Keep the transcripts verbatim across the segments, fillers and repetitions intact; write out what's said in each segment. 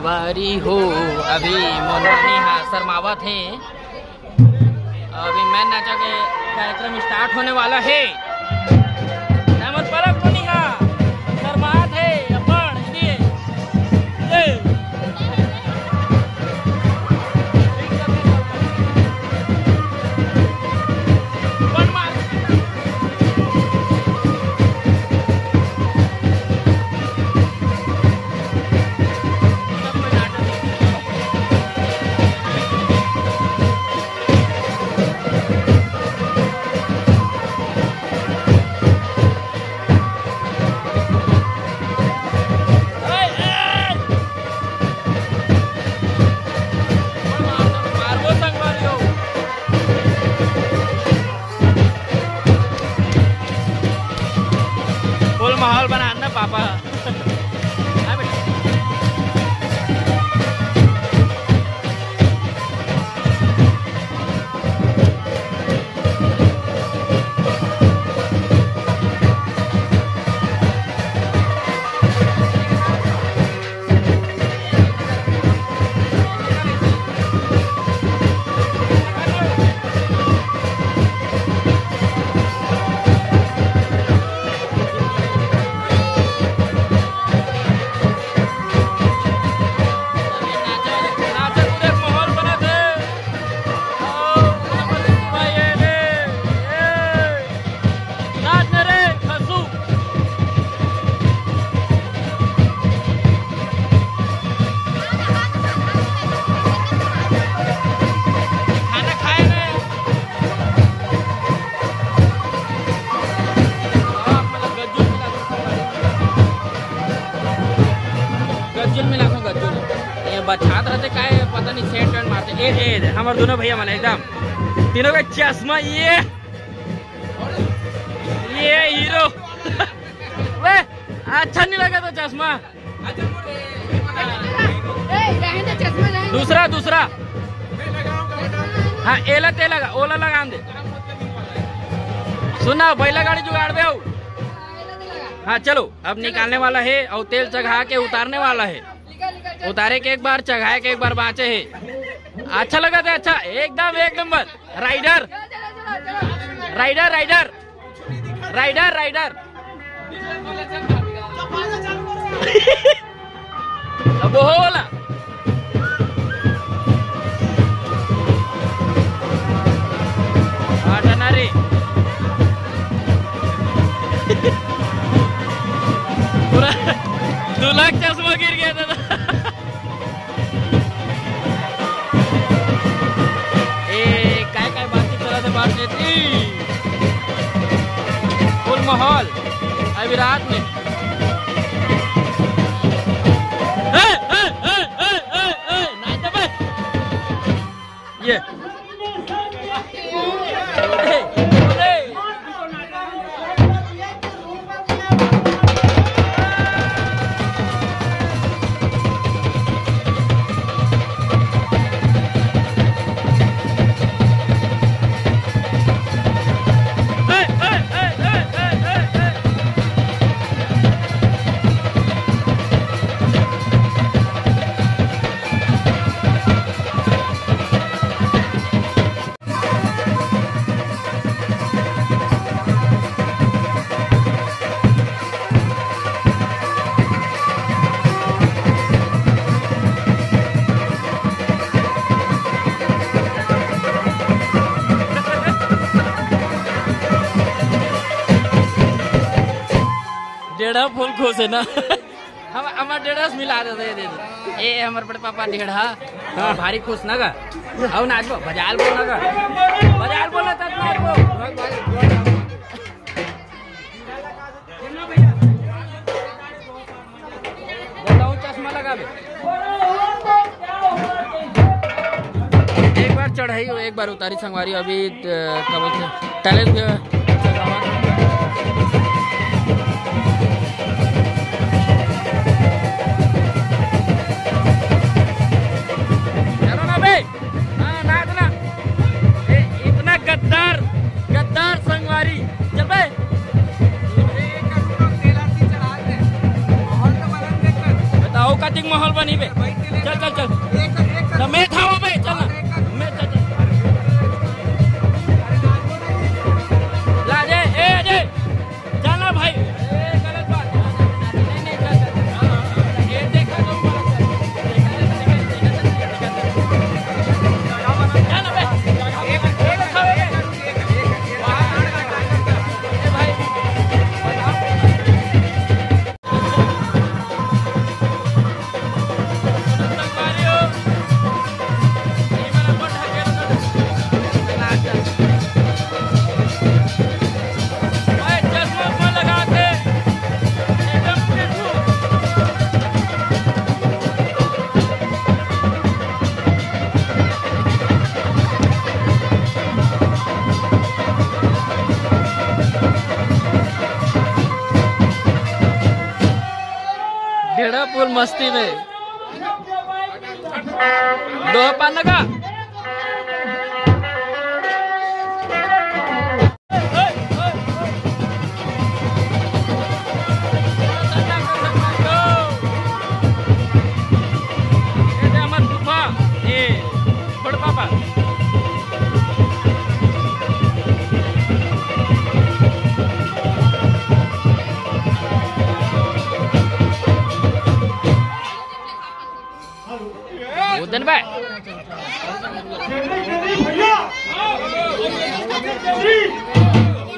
बारी हो। अभी मोनरानी हा शर्मावत हे। अभी मैं नाचा के कार्यक्रम स्टार्ट होने वाला है। नामन परब कोनी हा शर्मात हे अपन, इसलिए। ए। फुल माहौल बना ना पापा। हाँ बेटा। खाना खाए ना। हाँ, मतलब गज्जुल मिला दो। गज्जुल मिला दो, गज्जुल। ये बछात रहते काहे, पता नहीं, सेंट वेंट मारते। ए, ए, ए, हमर दोनों भैया मन एकदम, तीनों का चश्मा, ये, ये हीरो। वे, अच्छा नहीं लगा तो चश्मा। ए, रहने दे, चश्मा रहने दे। दूसरा, दूसरा। हाँ, एला तेल लगा, ओला लगा दे। सुना, बैला गाड़ी जुगाड़ बे। हाँ, चलो, अब निकालने वाला है और तेल चढ़ा के उतारने वाला है। उतारे के एक बार, चढ़ाए के एक बार बाँचे है। अच्छा लगा था, अच्छा, एकदम एक नंबर। Rider, rider, rider. Rider, rider. अब वो हो वाला। हटा ना रे। पूरा दो लाख चश्मा गिर गया था। ए, काय काय बातचीत चलत हे, बात नेती। फुल माहौल अभी रात में। ए, ए, ए, ए, ए, ए, नाच दे बे। ये। डेढ़ा फुल खुश है ना। हम, हमर डेढ़ा से मिला दे, दे, दे, दे। ए, हमर बड़े पापा डेढ़ा। हाँ। भारी खुश ना गा। आओ नाचबो, बजाल बोल ना गा। बजाल बोल ना तब नाचबो। बताओ, चश्मा लगा बे। एक बार चढ़ाई, एक बार उतारी संगवारी। अभी, अ, क्या बोलते हैं, टैलेंट के चलो ना बे। हाँ, नाच ना। ए, इतना गद्दार, गद्दार संगवारी। चल बे। बताओ, कतिक माहौल बनी बे। चल, चल, चल। ना, मैं था वहाँ पे, चल ना। मैं, चल, चल। ला, अजय, ए, अजय, चल ना भाई। ए, गलत बात। नहीं, नहीं, चल, चल, चल। ये देखा तो बोला, चल। चल ना बे। ए भाई। गेड़ा पुल मस्ती में। दो पान का। ये दे हमर फूफा, ये बड़ पापा। भैया,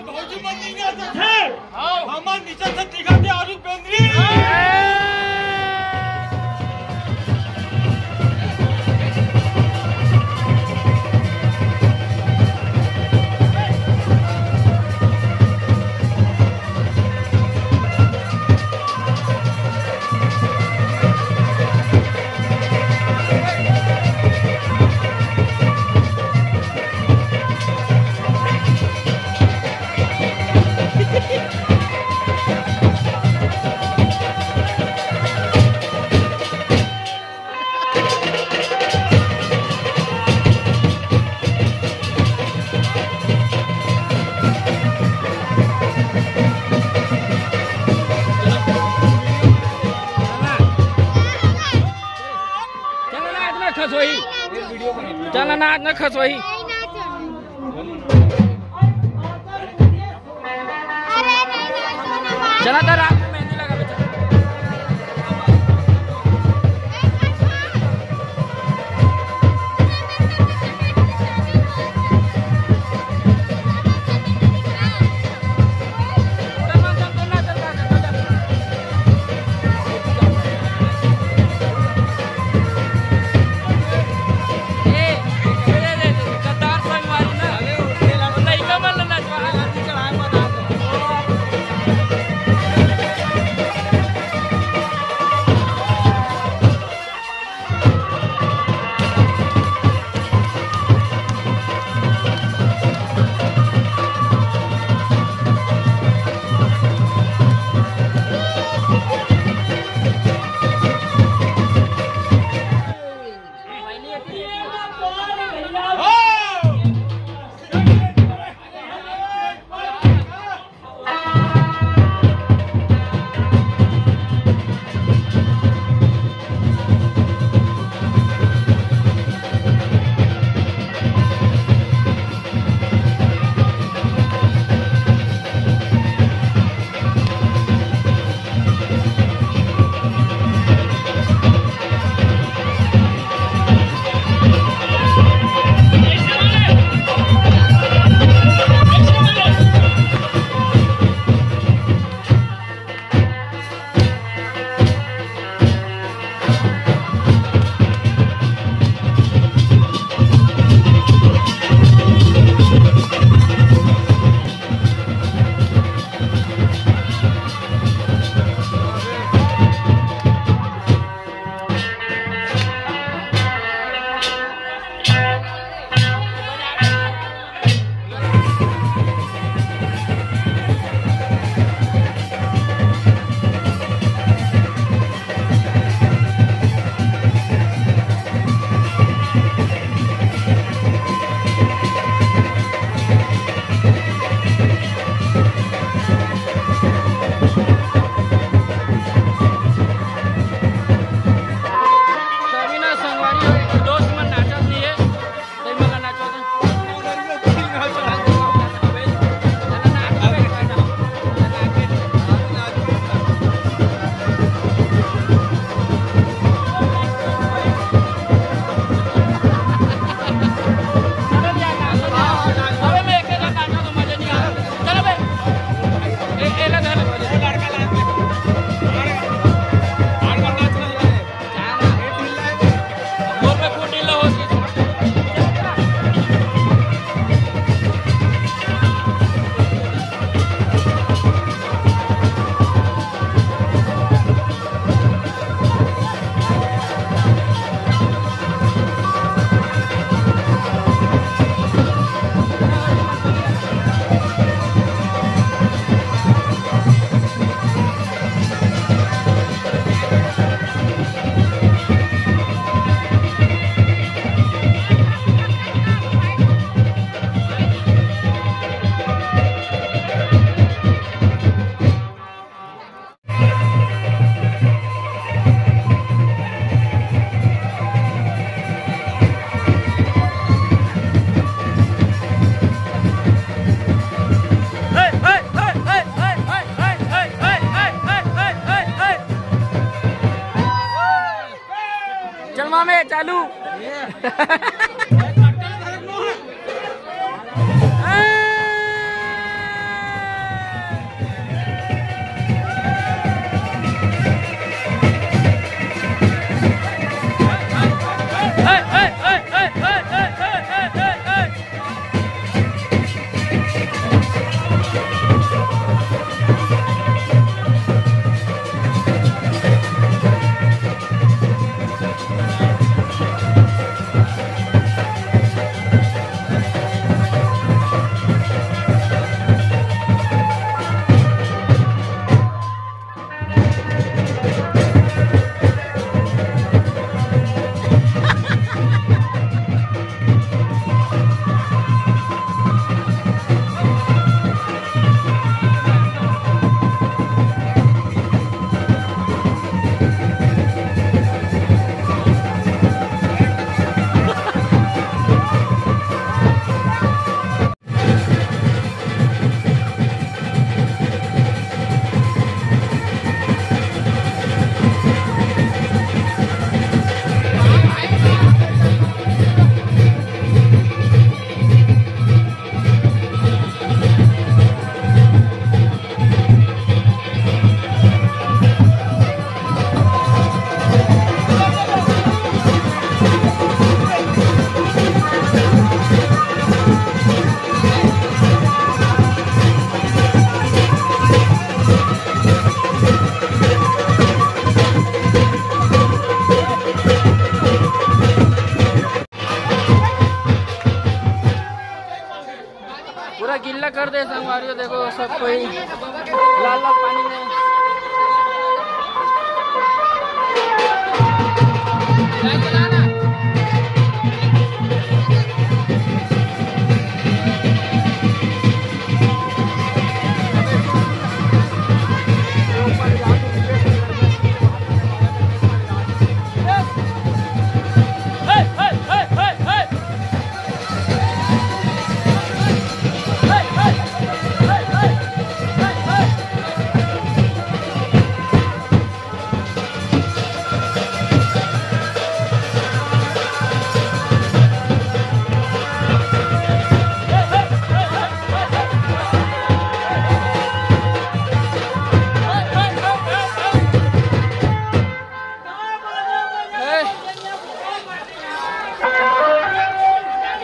भौजी मन नहीं आता थे। हमर नीचे से दिखा दे और बेंदरी। चल ना, आज ना खसोई। चल ना, आज ना खसोई। चला था रात में मेहंदी लगा बेटा। में चालू। पूरा गिल्ला कर दे संगवारी हो, देखो सब कोई लाल लाल पानी में।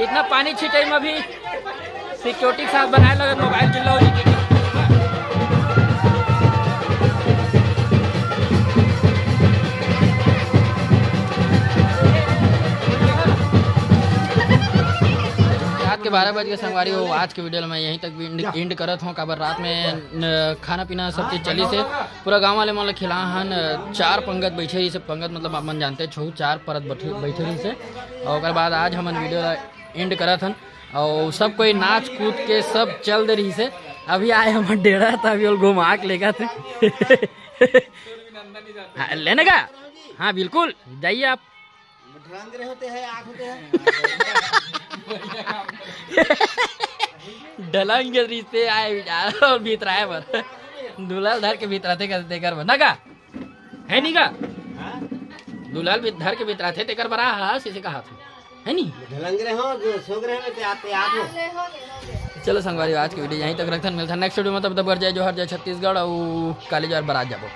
इतना पानी छिटे में भी सिक्योरिटी के साथ बनाए लगे मोबाइल चिल्लाओ जी। रात के बारह बज के संगवारी हो, आज के वीडियो में यहीं तक एंड करत हूँ। काबर रात में न, खाना पीना सब चीज चली से पूरा गांव वाले मन ल खिला हन। चार पंगत बैठे रही से, पंगत मतलब आप मन जानते छो, चार परत बैठे बैठे रही से। और ओकर बाद आज हमन वीडियो ला एंड करत हन। और सब कोई नाच कूद के सब चल दे रही से। अभी आए हमर डेरा, त अभी ओल घुमा के लेगा थे। हाँ, लेने का? हाँ, बिल्कुल, जाइए आप। ढलंग रहे होते हैं, आग होते हैं। ढलंग के रिश्ते आए विचार और भीतराए बर। दुलाल धर के भीतराते कर, तेकर बर। ना का? है नहीं का? दुलाल भी धर के भीतराते, तेकर बर आ, हाँ, इसे कहा था। है नहीं? ढलंग रहे हो, जो सोग रहे हो, ते आते, आते। चलो संगवारी, आज की वीडियो यहीं तक रखथन। मिलथन नेक्स्ट वीडियो में, तब तक बर जय जोहार, जय छत्तीसगढ़, और काली जोहार बरात जाबो।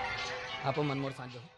आपो मन मोर साथ जो।